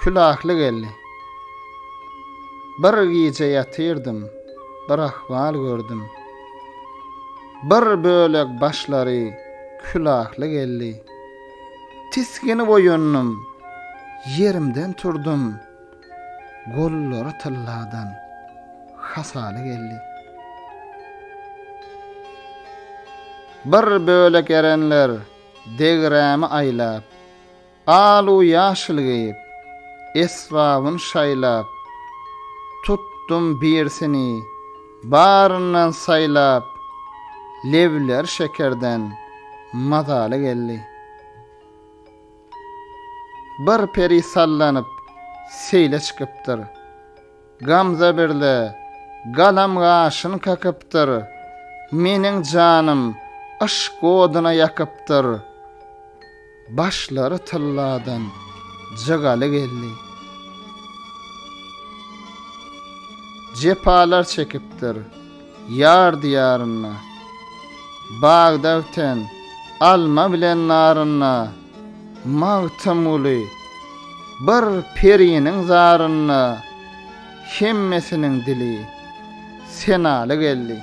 Külahly geldi. Bir gije ýatyrdym, bir ahwal gördüm. Bir bölek başlary külahly geldi. Tisginip oýandym, ýerimden turdum. Gollary tylladan hasaly geldi. Bir bölek erenler degrämi aýlap, Al-u ýaşyl geýip, esbabyn şaýlap, Tutdum birsini, baryndan saýlap, Lebleri şekerden mazaly geldi. Bir peri sallanyp, seýle çykypdyr. Gamza birle galam gaşyn kakypdyr, Meniň janym yşk oduna ýakypdyr. Başlary tylladan jygaly geldi. Jepalar çekipdir ýar diýarynda, Bagda biten alma bilen narynda, Magtymguly bir periniň zarynda, Hemmesiniň dili senaly geldi.